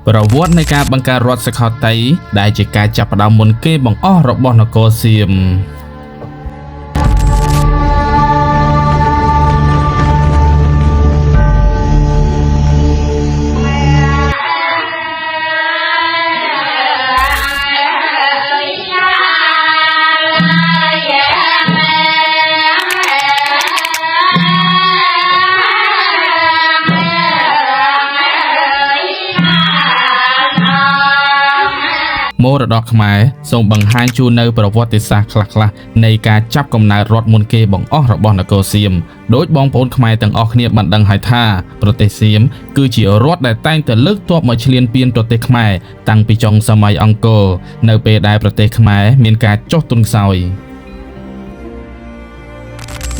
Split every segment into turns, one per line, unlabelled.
ប្រវត្តិនៃការបង្កើតរដ្ឋសុខោទ័យដែលជាការចាប់ផ្ដើមមុនគេបង្អស់របស់នគរសៀម មរតកខ្មែរសូមបង្ហាញជូននៅប្រវត្តិសាស្ត្រខ្លះៗនៃការចាប់កំណើតរដ្ឋមុនគេបង្អស់របស់នគរសៀមដោយបងប្អូនខ្មែរទាំងអស់គ្នាបានដឹងហើយថាប្រទេសសៀមគឺជារដ្ឋដែលតែងតែលើកទ័ពមកឈ្លានពានប្រទេសខ្មែរតាំងពីចុងសម័យអង្គរនៅពេលដែលប្រទេសខ្មែរមានការចុះទុនខ្សោយ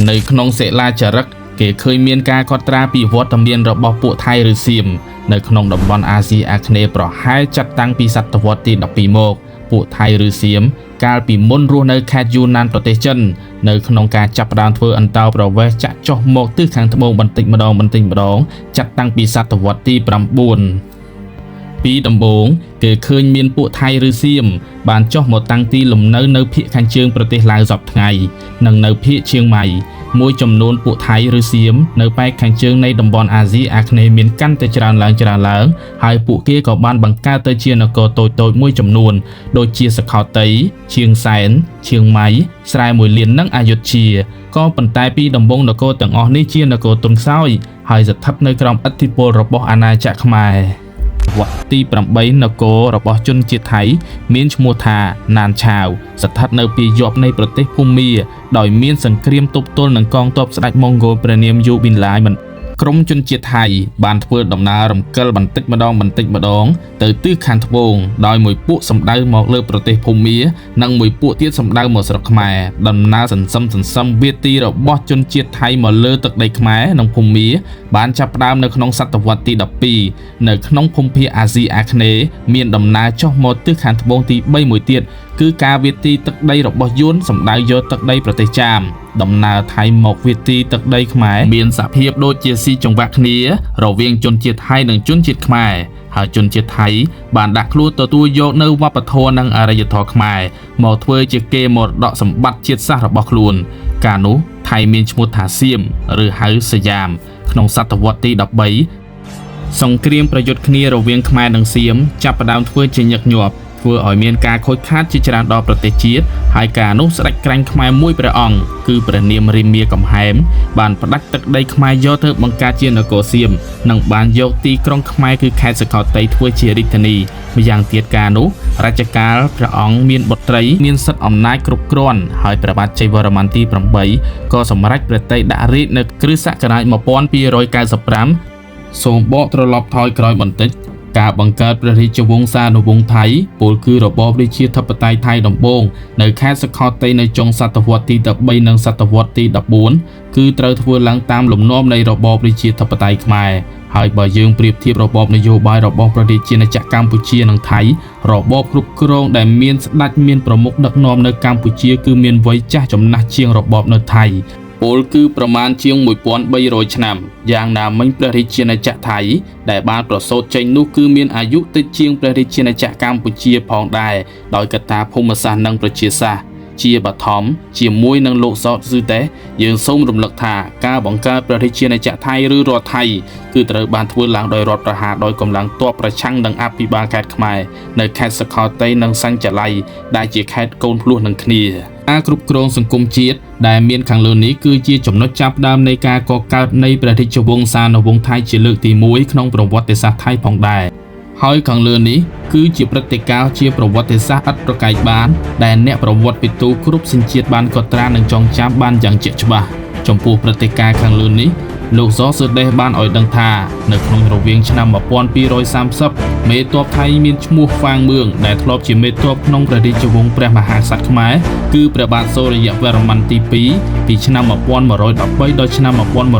នៅក្នុងសិលាចារឹកគេឃើញមានការកត់ត្រាពីវត្តមានរបស់ពួកថៃឬសៀមនៅក្នុងតំបន់អាស៊ីអាគ្នេយ៍ប្រហែលចាប់តាំងពីសតវត្សទី12មកពួកថៃឬសៀមកាលពីមុនរស់នៅខេត្តយូណានប្រទេសចិននៅក្នុងការចាប់ផ្ដើមធ្វើអន្តោប្រវេសន៍ចាក់ចុះមកទិសខាងត្បូងបន្តិចម្ដងបន្តិចម្ដងចាប់តាំងពីសតវត្សទី9ពីដំបូងគេឃើញមានពួកថៃឬសៀមបានចុះមកតាំងទីលំនៅនៅភាគខាងជើងប្រទេសឡាវសព្វថ្ងៃនិងនៅភាគឈៀងម៉ៃមួយចំនួនពួកថៃឬសៀមនៅប៉ែកខាងជើងនៃតំបន់អាស៊ីអាគ្នេយ៍មានកាន់តែច្រើនឡើងច្រើនឡើងហើយពួកគេក៏បានបង្កើតទៅជានគរតូចៗមួយចំនួនដូចជាសខោទ័យឈៀងសែនឈៀងម៉ៃស្រែមួយលាននិងអយុធ្យាក៏ប៉ុន្តែពីដំបូងនគរទាំងអស់នេះជានគរទុនខ្សោយហើយស្ថិតនៅក្រោមឥទ្ធិពលរបស់អាណាចក្រខ្មែរវត្តទី8នគររបស់ជនជាតិថៃមានឈ្មោះថាណានឆាវស្ថិតនៅពីយប់នៃប្រទេសភូមាដោយមានសង្គ្រាមទប់ទល់នឹងកងទ័ពស្ដេចម៉ុងហ្គោលព្រះនាមយូប៊ីនឡាយមិនក្រុមជនជាតិថៃបានធ្វើដំណើររំកិលបន្តិចម្ដងបន្តិចម្ដងទៅទិសខាងត្បូងដោយមួយពួកសម្ដៅមកលើប្រទេសភូមានិងមួយពួកទៀតសម្ដៅមកស្រុកខ្មែរដំណើរសន្សឹមវាទីរបស់ជនជាតិថៃមកលើទឹកដីខ្មែរនិងភូមាបានចាប់ផ្ដើមនៅក្នុងសតវត្សទី12នៅក្នុងភូមិភាគអាស៊ីអាគ្នេយ៍មានដំណើរចុះមកទិសខាងត្បូងទី3មួយទៀតគឺការវាទីទឹកដីរបស់យួនសម្ដៅយកទឹកដីប្រទេសចាមដំណើរថៃមកវាទីទឹកដីខ្មែរមានសភាពដូចជាស៊ីចង្វាក់គ្នារវាងជនជាតិថៃនិងជនជាតិខ្មែរហើយជនជាតិថៃបានដាក់ខ្លួនទទួលយកនៅវប្បធម៌និងអរិយធម៌ខ្មែរមកធ្វើជាគេមរតកសម្បត្តិជាតិសាសន៍របស់ខ្លួនកាលនោះថៃមានឈ្មោះថាសៀមឬហៅសយាមក្នុងសតវត្សទី13សង្គ្រាមប្រយុទ្ធគ្នារវាងខ្មែរនិងសៀមចាប់ផ្ដើមធ្វើជាញឹកញាប់ធ្វើឲ្យមានការខូចខាតជាច្រើនដល់ប្រទេសជាតិហើយការនោះស្ដេចក្រាញ់ខ្មែរមួយព្រះអង្គគឺព្រះនាមរាមាកំហែមបានផ្ដាច់ទឹកដីខ្មែរយកទៅបង្កើតជានគរសៀមនិងបានយកទីក្រុងខ្មែរគឺខេត្តសុខោទ័យធ្វើជារាជធានីម្យ៉ាងទៀតការនោះរជ្ជកាលព្រះអង្គមានបុត្រីមានសិទ្ធិអំណាចគ្រប់គ្រាន់ហើយព្រះបាទជ័យវរ្ម័នទី8ក៏សម្រេចព្រះទ័យដាក់រាជនៅគ្រិស្តសករាជ1295សូមបកត្រឡប់ថយក្រោយបន្តិចការបង្កើតព្រះរាជវង្សានុវង្សថៃពលគឺរបបរាជាធិបតេយ្យថៃដំបូងនៅខេត្តសុខោទ័យនៅចុងសតវត្សទី13និងសតវត្សទី14គឺត្រូវធ្វើឡើងតាមលំនាំនៃរបបរាជាធិបតេយ្យខ្មែរហើយបើយើងប្រៀបធៀបរបបនយោបាយរបស់ប្រជាជាតិកម្ពុជានិងថៃរបបគ្រប់គ្រងដែលមានស្ដេចមានប្រមុខដឹកនាំនៅកម្ពុជាគឺមានវ័យចាស់ចំណាស់ជាងរបបនៅថៃពលគឺប្រមាណជាង1300ឆ្នាំយ៉ាងណាមិញព្រះរាជាណាចក្រថៃដែលបានប្រសូតចេញនោះគឺមានអាយុតិចជាងព្រះរាជាណាចក្រកម្ពុជាផងដែរដោយកត្តាភូមិសាស្ត្រនិងប្រជាសាស្ត្រជាបឋមជាមួយនឹងលោកសតស៊ឺតេយើងសូមរំលឹកថាការបង្កើតព្រះរាជាណាចក្រថៃឬរដ្ឋថៃគឺត្រូវបានធ្វើឡើងដោយរដ្ឋប្រហារដោយកម្លាំងទ័ពប្រឆាំងនឹងអភិបាលខេត្តខ្មែរនៅខេត្តសុខោទ័យនិងសញ្ចល័យដែលជាខេត្តកូនភ្លោះនឹងគ្នាការគ្រប់គ្រងសង្គមជាតិដែលមានខាងលើនេះគឺជាចំណុចចាប់ផ្ដើមនៃការកកើតនៃព្រះរាជវង្សានុវង្សថៃជាលើកទី1ក្នុងប្រវត្តិសាស្ត្រថៃផងដែរហើយខាងលើនេះគឺជាព្រឹត្តិការណ៍ជាប្រវត្តិសាស្ត្រឥតប្រកែកបានដែលអ្នកប្រវត្តិវិទូគ្រប់សញ្ជាតិបានកត់ត្រានិងចងចាំបានយ៉ាងជាក់ច្បាស់ចំពោះព្រឹត្តិការណ៍ខាងលើនេះលោកសស៊ឺដេសបានឲ្យដឹងថានៅក្នុងរវាងឆ្នាំ1230មេទ័ពថៃមានឈ្មោះហ្វាងមឿងដែលធ្លាប់ជាមេទ័ពក្នុងព្រះរាជវង្សព្រះមហាក្សត្រខ្មែរគឺព្រះបាទសូរ្យវរ្ម័នទី2ពីឆ្នាំ1113ដល់ឆ្នាំ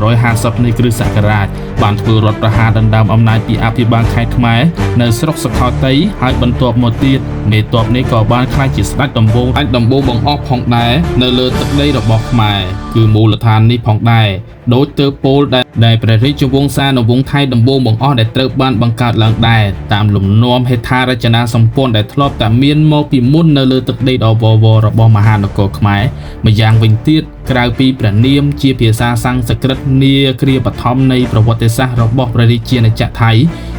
1150នៃគ្រិស្តសករាជបានធ្វើរដ្ឋប្រហារដណ្ដើមអំណាចពីអភិបាលខេត្តខ្មែរនៅស្រុកសុខោទ័យហើយបន្ទាប់មកទៀតមេទ័ពនេះក៏បានក្លាយជាស្ដេចដំបូងអាចដំបូងបង្អស់ផងដែរនៅលើទឹកដីរបស់ខ្មែរគឺមូលដ្ឋាននេះផងដែរដោយទើបពោលដែល ដែលព្រះរាជវង្សានុវង្សថៃដំបូងបង្អស់ដែលត្រូវបានបង្កើតឡើងដែរតាមលំនាំហេដ្ឋារចនាសម្ព័ន្ធដែលធ្លាប់តែមានមកពីមុននៅលើទឹកដីដ៏វវរបស់មហានគរខ្មែរម្យ៉ាងវិញទៀតក្រៅពីព្រះនាមជាភាសាសំស្ក្រឹតនាគ្រាបឋមនៃប្រវត្តិសាស្ត្ររបស់ព្រះរាជាណាចក្រថៃ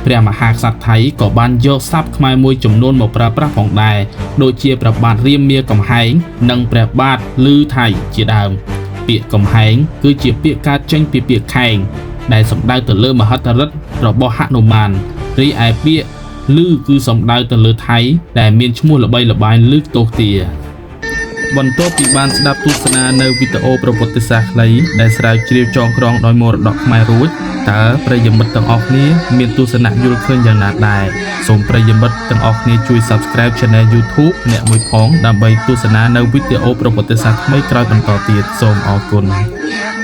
ព្រះមហាក្សត្រថៃក៏បានយកស័ព្ទខ្មែរមួយចំនួនមកប្រើប្រាស់ផងដែរដូចជាព្រះបាទរាមាកំហែងនិងព្រះបាទលឺថៃជាដើមពាក្យកំហែងគឺជាពាក្យកើតចេញពីពាក្យខែងដែលសំដៅទៅលើមហិទ្ធិឫទ្ធិរបស់ហនុមានរីឯពាក្យលឺគឺសំដៅទៅលើថៃដែលមានឈ្មោះល្បីល្បាញលឺទោសទាបន្ទាប់ពីបានស្ដាប់ទស្សនានៅវីដេអូប្រវត្តិសាស្ត្រខ្លីដែលស្រាវជ្រាវចងក្រងដោយមរតកខ្មែររួចតើប្រិយមិត្តទាំងអស់គ្នាមានទស្សនៈយល់ឃើញយ៉ាងណាដែរសូមប្រិយមិត្តទាំងអស់គ្នាជួយ Subscribe Channel YouTube អ្នកមួយផងដើម្បីទស្សនានៅវីដេអូប្រវត្តិសាស្ត្រថ្មីក្រោយបន្តទៀតសូមអរគុណ។